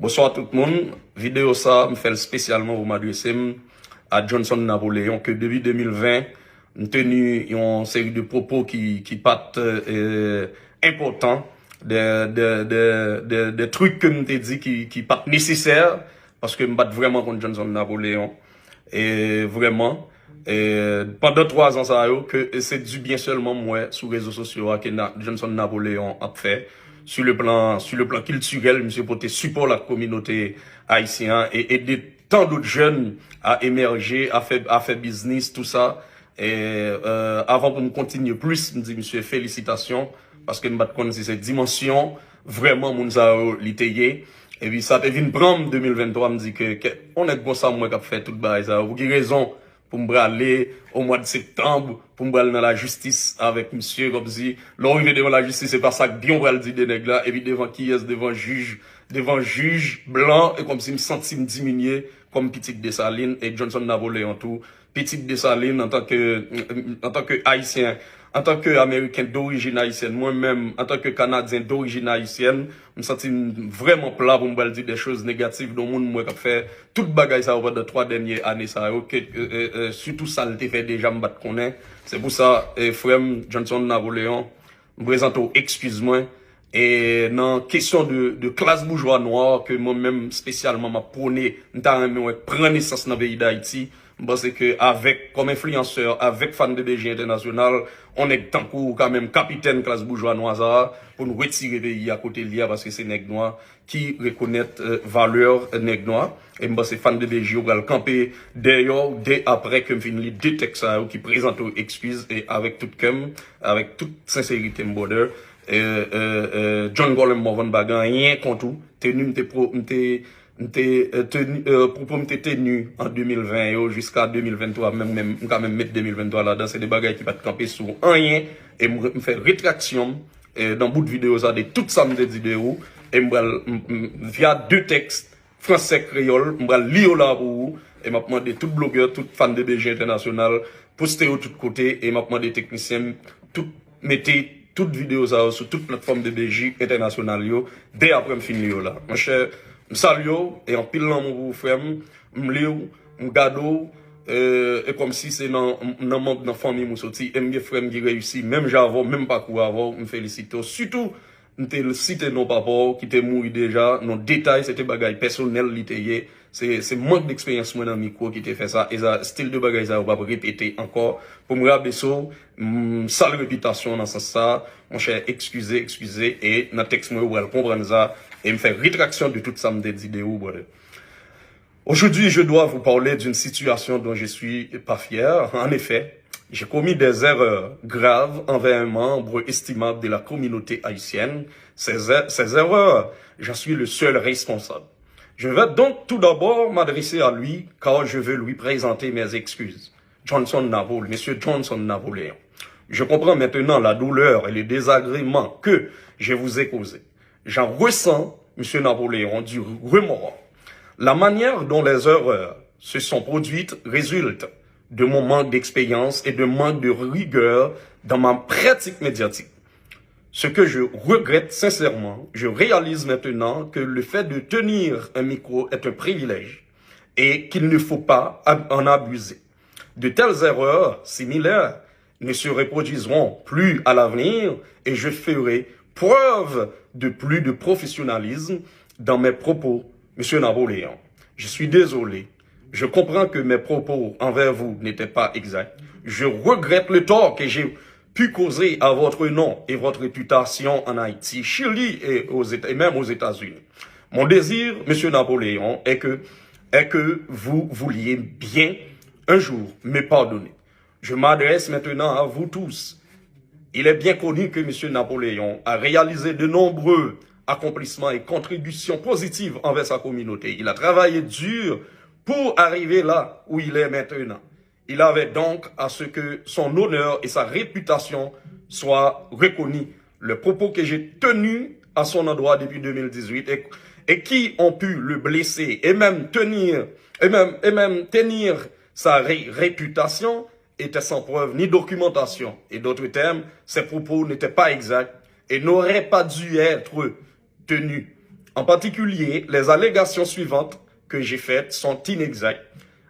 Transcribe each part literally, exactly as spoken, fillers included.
Bonswa tout moun. Videyo sa, m fè l espesyalman pou m adrese m a Johnson Napoléon, ke depi de mil ven, m teni yon seri de pwopo ki, ki pa t, euh, enpòtan, de, de, de, de, de trik ke m te di ki, ki pa t nesesè, paske m pa t vrèman konn Johnson Napoléon. E vrèman, e pandan twa zan sa yo, ke se di byen sèlman m wè sou rezo sosyo a ke Na-, Johnson Napoléon ap fè. Sur le plan, sur le plan kiltirèl, misye pote sipò la kominote ayisyen an e ede tan dòt jèn a emèje, a fè, a fè biznis, tou sa. E, euh, avan pou m kontinye plis, m di misye felisitasyon, paske m pa t konn si se dimansyon vrèman moun sa yo li te ye. Epi sa te vin pran m de mil venntwa, m di ke, ke yon nèg konsa m wè k ap fè tout bagay sa yo. Pou ki rezon pou m prale o mwa de septanm, pou m pral nan lajistis avèk misye, kòmsi lè w rive devan lajistis, se pa sa k byen w pral di de nèg la, epi devan kiyès, devan jij, devan jij blan, e kòmsi m santi m diminye kòm pitit Desalin, e Johnson Napoléon tou, pitit Desalin antanke, antanke Ayisyen, antanke Ameriken dorijin ayisyèn, mwen menm, antanke Kanadyen dorijin ayisyèn, m santi m vrèman pla pou m pral di de choz negatif de yon moun m wè k ap fè tout bagay sa yo pandan twa dènye ane sa yo, ke, euh, euh, euh, sitou sa l te fè deja m pa t konnen. Se pou sa, eh, frè m Johnson Napoléon, m prezante w ekskiz mwen. E nan kesyon de, de klas boujwa nwa ke mwen menm espesyalman m ap pwone, m ta renmen wè k pran nesans nan peyi Dayiti, m panse ke avèk, kòm enfliyansè, avèk Fan de B J Entènasyonal, on nèg tankou ou ka menm kapitèn klas boujwa nwa sa a, pou n retire peyi a kote l ye a, paske se nèg nwa ki rekonèt, euh, valè nèg nwa. E m panse Fan de B J yo pral kanpe dèyè w dè aprè ke m fin li de tèks sa yo ki prezante w ekskiz, e avèk tout kè m, avèk tout senserite m, brother. E, e, e, John Colem Morvan pa gen anyen kont ou. Teni m te pro-, m te, m te, e, teni, e, pwopo m te teni an de mil ven yo jiska de mil venntwa, menm, menm, m ka menm met de mil venntwa ladan, se de bagay ki pa t kanpe sou anyen. E m, m fè retraksyon m, e, nan bout videyo sa de tout sa m te di de ou. E m pral, m, m, via de tèks fransè kreyòl, m pral li yo la pou ou. E m ap mande tout blogè, tout fan de B J Entènasyonal, poste yo tout kote. E m ap mande teknisyen m, tout, mete tout videyo sa yo sou tout platfòm de B J entènasyonal yo, dè aprè m fin li yo la. Monchè, m salye w, e anpil lanmou pou ou, frè m. M li w, m gade w, e, e kòmsi se nan, nan manm nan fanmi m ou soti. E m gen frè m ki reyisi, menm jan avè w, menm pakou avè w, m felisite w. Sitou, m te site non papa w ki te mouri deja, non detay, se te bagay pèsonèl li te ye. Se, se mank deksperyans mwen nan mikwo ki te fè sa. E sa, stil de bagay sa yo p ap repete ankò. Pou m rabese w, m sal repitasyon w nan sans sa. Monchè, ekskize, ekskize. E nan tèks mwen, ou pral konprann sa. E m fè retraksyon de tout sa m te di de ou, brother. Aujourd'hui, je dois vous parler d'une situation dont je suis pas fier. En effet, j'ai commis des erreurs graves envers un membre estimable de la communauté haïtienne. Ces, er-, ces erreurs, j'en suis le seul responsable. Je vais donc tout d'abord m'adresser à lui, car je veux lui présenter mes excuses. Johnson Napole, Monsieur Johnson Napoléon. Je comprends maintenant la douleur et le désagrément que je vous ai causé. J'en ressens, Monsieur Napoléon, du remords. La manière dont les erreurs se sont produites résulte de mon manque d'expérience et de manque de rigueur dans ma pratique médiatique. Ce que je regrette sincèrement, je réalise maintenant que le fait de tenir un micro est un privilège et qu'il ne faut pas ab-, en abuser. De telles erreurs similaires ne se reproduiront plus à l'avenir et je ferai preuve de plus de professionnalisme dans mes propos, Monsieur Napoléon. Je suis désolé. Je comprends que mes propos envers vous n'étaient pas exacts. Je regrette le tort que j'ai pu causer à votre nom et votre réputation en Haïti, Chili et aux Éta-, et même aux États-Unis. Mon désir, Monsieur Napoléon, est que, est que vous vouliez bien un jour me pardonner. Je m'adresse maintenant à vous tous. Il est bien connu que Monsieur Napoléon a réalisé de nombreux accomplissements et contributions positives envers sa communauté. Il a travaillé dur pour arriver là où il est maintenant. Il avait donc à ce que son honneur et sa réputation soient reconnus. Les propos que j'ai tenus à son endroit depuis deux mille dix-huit et, et qui ont pu le blesser et même tenir, et même, et même tenir sa ré-, réputation étaient sans preuve ni documentation. Et d'autres termes, ces propos n'étaient pas exacts et n'auraient pas dû être tenus. En particulier, les allégations suivantes que j'ai faites sont inexactes.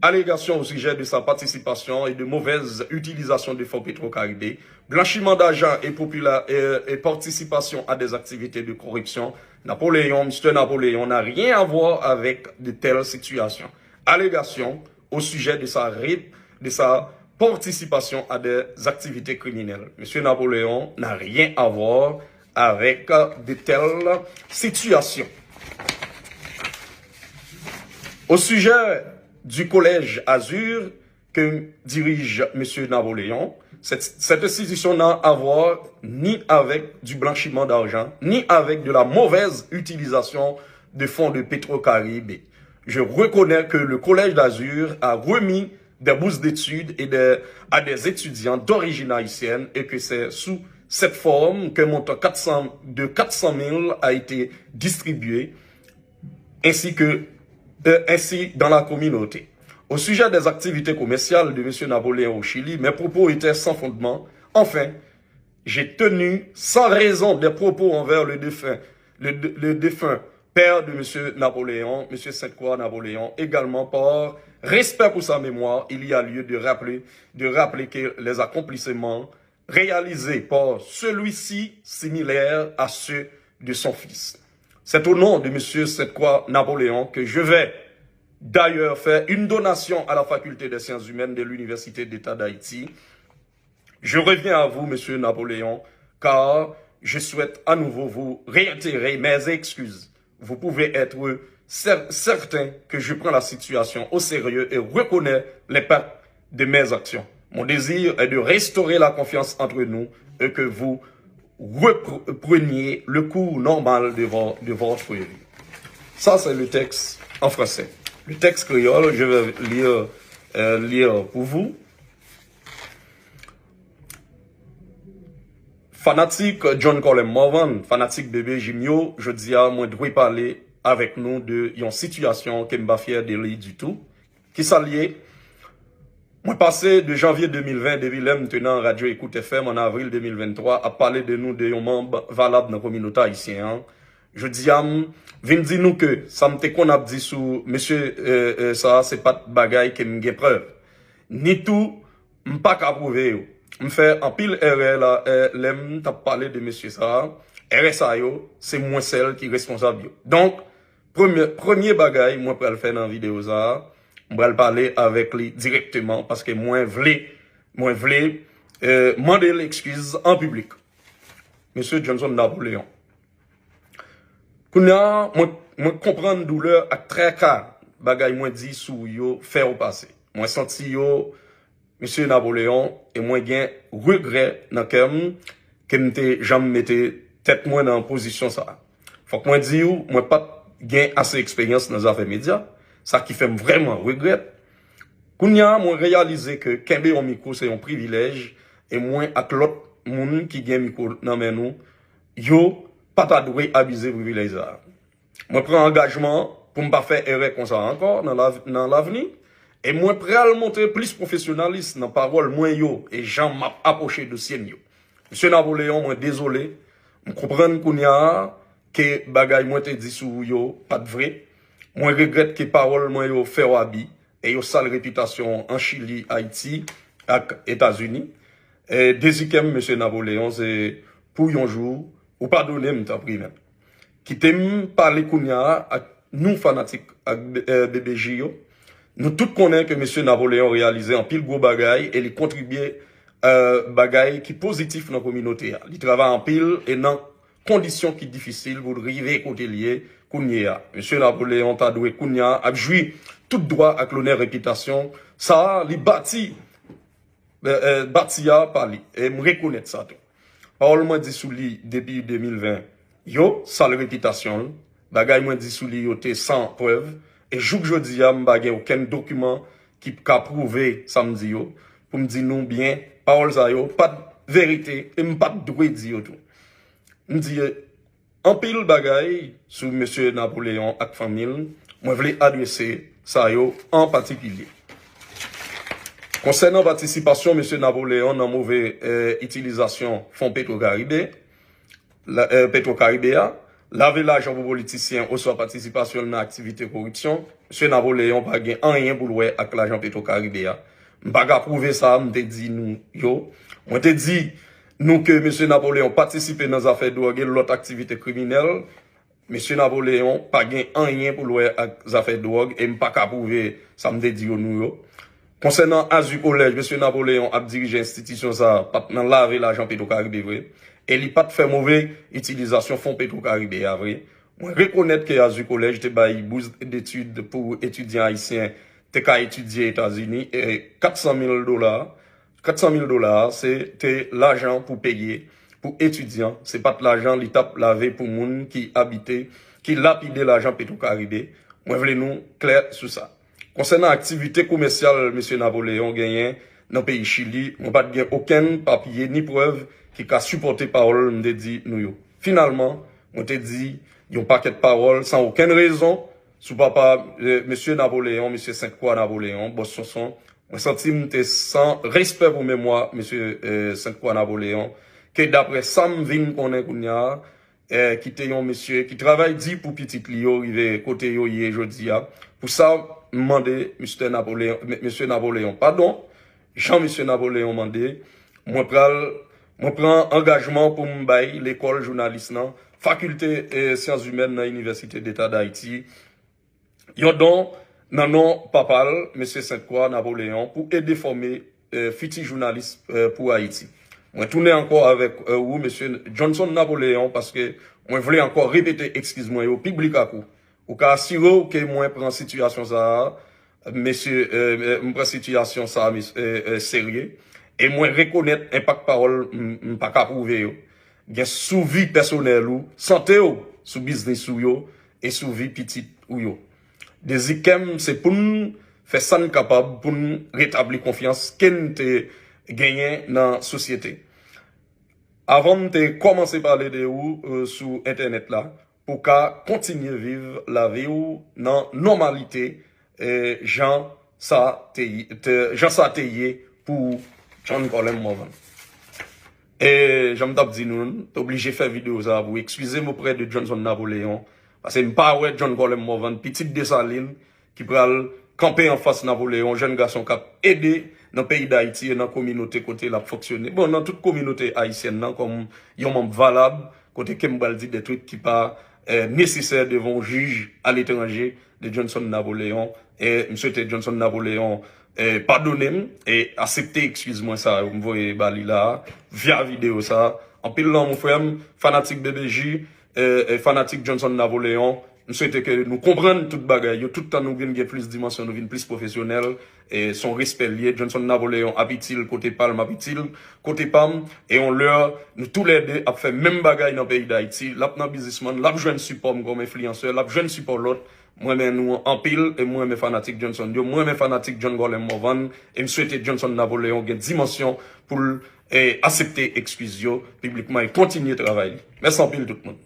Allégations au sujet de sa participation et de mauvaise utilisation de fonds Petro-Caribe, blanchiment d'argent et, popula- et, et participation à des activités de corruption. Napoléon, Mister Napoléon n'a rien à voir avec de telles situations. Allégations au sujet de sa, ré- de sa participation à des activités criminelles. Monsieur Napoléon n'a rien à voir avec de telles situations. Au sujet du collège Azur que dirige Monsieur Napoléon, cette, cette institution n'a à voir ni avec du blanchiment d'argent, ni avec de la mauvaise utilisation de fonds de Petro-Caribe. Je reconnais que le Collège d'Azur a remis des bourses d'études et des, à des étudiants d'origine haïtienne et que c'est sous cette forme qu'un montant quatre cents, de quatre cent mille a été distribué ainsi que euh, ainsi dans la communauté. Au sujet des activités commerciales de Monsieur Napoléon au Chili, mes propos étaient sans fondement. Enfin, j'ai tenu sans raison des propos envers le défunt, le, le défunt père de Monsieur Napoléon, Monsieur Sainte-Croix Napoléon, également par respect pour sa mémoire, il y a lieu de rappeler, de rappeler que les accomplissements réalisés par celui-ci similaires à ceux de son fils. C'est au nom de Monsieur Sainte-Croix Napoléon que je vais d'ailleurs faire une donation à la Faculté des Sciences Humaines de l'Université d'État d'Haïti. Je reviens à vous, Monsieur Napoléon, car je souhaite à nouveau vous réitérer mes excuses. Vous pouvez être cer- certain que je prends la situation au sérieux et reconnais l'impact de mes actions. Mon désir est de restaurer la confiance entre nous et que vous repreniez le cours normal de, vo- de votre vie. Ça, c'est le texte en français. Le texte créole, je vais lire, euh, lire pour vous. Fanatik John Colem Morvan, fanatik Bebe Jim yo, jodi a mwen dwe pale avèk nou de yon sitiyasyon ke m pa fyè de li ditou. Kisa l ye? Mwen pase de janvye de mil ven, depi lè m te nan Radyo Ecoute F M an avril de mil venntwa, ap pale de nou de yon manm valab nan kominote ayisyen an. Jodi a, m vin di nou ke sa m te konn ap di sou mesye, e, e, sa a, se pa t bagay ke m gen prèv. Ni tou, m pa ka pwouve yo. M fè anpil erè la, e, lè m t ap pale de mesye sa a. Erè sa yo, se mwen sèl ki responsab yo. Donk, premye, premye bagay mwen pral fè nan videyo sa a, m pral pale avèk li dirèkteman paske mwen vle, mwen vle, e, mande l ekskiz an piblik. Mesye Johnson Napoléon. Kounye a, mwen, mwen konprann doulè ak traka bagay mwen di sou ou yo fè w pase. Mwen santi yo, mesye Napoléon, e mwen gen regrè nan kè m ke m te janm mete tèt mwen nan pozisyon sa a. Fòk mwen di w, mwen pa t gen ase eksperyans nan zafè medya, sa ki fè m vrèman regrèt. Kounye a, mwen reyalize ke kenbe yon mikwo se yon privilèj, e mwen ak lòt moun ki gen mikwo nan men nou, yo pa ta dwe abize privilèj sa a. Mwen pran angajman pou m pa fè erè konsa ankò nan lav- nan lavni, e mwen pral montre plis pwofesyonalis nan pawòl mwen yo e jan m ap apwoche dosye m yo. Mesye Napoléon, mwen dezole. M konprann kounye a ke bagay mwen te di sou ou yo pa t vre. Mwen regrèt ke pawòl mwen yo fè w abi e yo sal repitasyon w an Chili, Ayiti ak Etazini. E dezi kè m, mesye Napoléon, se pou yon jou ou padone m, tanpri, men. Kite m pale kounye a ak nou fanatik ak, e, B B J yo. Nou tout konnen ke mesye Napoléon reyalize anpil gwo bagay e li kontribye, e, bagay ki pozitif nan kominote a. Li travay anpil e nan kondisyon ki difisil pou l rive kote l ye kounye a. Mesye Napoléon ta dwe kounye a ap jwi tout dwa ak lonè repitasyon sa a li bati, e, e, bati a pa li. E m rekonèt sa tou. Pawòl mwen di sou li depi de mil ven yo sal repitasyon l. Bagay mwen di sou li yo te san prèv. E jouk jodi a, m pa gen okenn dokiman ki ka pwouve sa m di yo. Pou m di nou byen, pawòl sa yo pa t verite e m pa t dwe di yo tou. M di anpil bagay sou mesye Napoléon ak fanmi l. Mwen vle adrese sa yo an patikilye. Konsènan patisipasyon mesye Napoléon nan move, e, itilizasyon fon Petro Caribe, la, e, Petro Caribe a, Lave lajan pou politisyen oswa patisipasyon l nan aktivite koripsyon, Mesye Napoleon pa gen anyen pou l wè ak lajan Petro Caribe a. M pa ka pwouve sa, m te di nou yo. Mwen te di nou ke Mesye Napoleon patisipe nan zafè dwòg e lòt aktivite kriminèl. Mesye Napoleon pa gen anyen pou l wè ak zafè dwòg e m pa ka pwouve sa m te di yo nou yo. Konsènan Azu Kolèj, Mesye Napoleon ap dirije enstitisyon sa a pa t nan lave lajan Petro Caribe vre, e li pa t fè move itilizasyon fon Petro Caribe a vre. Mwen rekonèt ke Azu Kolèj te bay bous detid pou etidyan ayisyen te ka etidye Etazini, e kat san mil dola, kat san mil dola a, se te lajan pou peye pou etidyan, se pa t lajan li t ap lave pou moun ki abite, ki lapide lajan Petro Caribe. Mwen vle nou klè sou sa. Konsènan aktivite komèsyal Mesye Napoleon genyen nan peyi Chili, mwen pa t gen okenn papye ni prèv ki ka sipòte pawòl m te di nou yo. Finalman, mwen te di yon pakèt pawòl san okenn rezon sou papa, eh, Mesye Napoleon, Mesye Sent Kwa Napoleon, Bòs Sonson. Mwen santi m te san respè pou memwa Mesye, eh, Sent Kwa Napoleon, ke daprè sa m vin konnen kounye a, eh, ki te yon mesye ki travay di pou pitit li yo rive kote yo ye jodi a. Pou sa, m mande Mistè Napoleon, M-, Mesye Napoleon padon, jan Mesye Napoleon mande, mwen pral, mwen pran angajman pou m bay lekòl jounalis nan, Fakilte, eh, Syans Imèn nan Inivèsite Deta Dayiti, yon don nan non papa l, Mesye Sent Kwa Napoleon, pou ede fòme, eh, fiti jounalis, eh, pou Ayiti. Mwen tounen ankò avèk, eh, ou, Mesye Johnson Napoleon, paske mwen vle ankò repete ekskiz mwen yo piblik ak ou. Ou ka asire w ke mwen pran sitiyasyon sa a, mesye, eh, eh, m pran sitiyasyon sa a, mes-, eh, eh, serye. E mwen rekonèt enpak pawòl m, m pa ka pwouve yo gen sou vi pèsonèl ou, sante w, sou biznis ou yo, e sou vi pitit ou yo. Dezi kè m se pou n fè sa n kapab pou n retabli konfyans ke n te genyen nan sosyete. Avan m te kòmanse pale de ou, eh, sou entènèt la, pou w ka kontinye viv lavi w nan nòmalite, eh, jan sa te, te, jan sa te ye pou John Colem Morvan. E jan m t ap di nou, m te oblije fè videyo sa a pou ekskize m oprè de Johnson Napoleon, paske m pa wè John Colem Morvan, pitit Desalin, ki pral kanpe anfas Napoleon, jèn gason k ap ede nan peyi Dayiti e nan kominote kote l ap fonksyone. Bon, nan tout kominote ayisyèn nan, kòm yon manm valab, kote ke m pral di de twit ki pa, eh, nesesè devan yon jij aletranje de Johnson Napoleon. E m swete Johnson Napoleon, eh, padone m e aksepte ekskiz mwen sa yo m voye ba li la a, via videyo sa a. Anpil lanmou, frè m, fanatik B B J, eh, eh, fanatik Johnson Napoleon. M swete ke nou konprann tout bagay yo. Tout tan nou vin gen plis dimansyon, nou vin plis pwofesyonèl. E se yon respè l ye. Johnson Napoleon ap itil kote pa l, m ap itil kote pa m. E yon lè, nou toulède ap fè menm bagay nan peyi Dayiti. L ap nan biznisman, l ap jwenn sipò m kòm enfliyansè, l ap jwenn sipò lòt. Mwen renmen nou anpil e mwen renmen fanatik Johnson yo. Mwen renmen fanatik John Colem Morvan. E m swete Johnson Napoleon gen dimansyon pou l, eh, aksepte ekskiz yo piblikman e kontinye travay li. Mèsi anpil tout moun.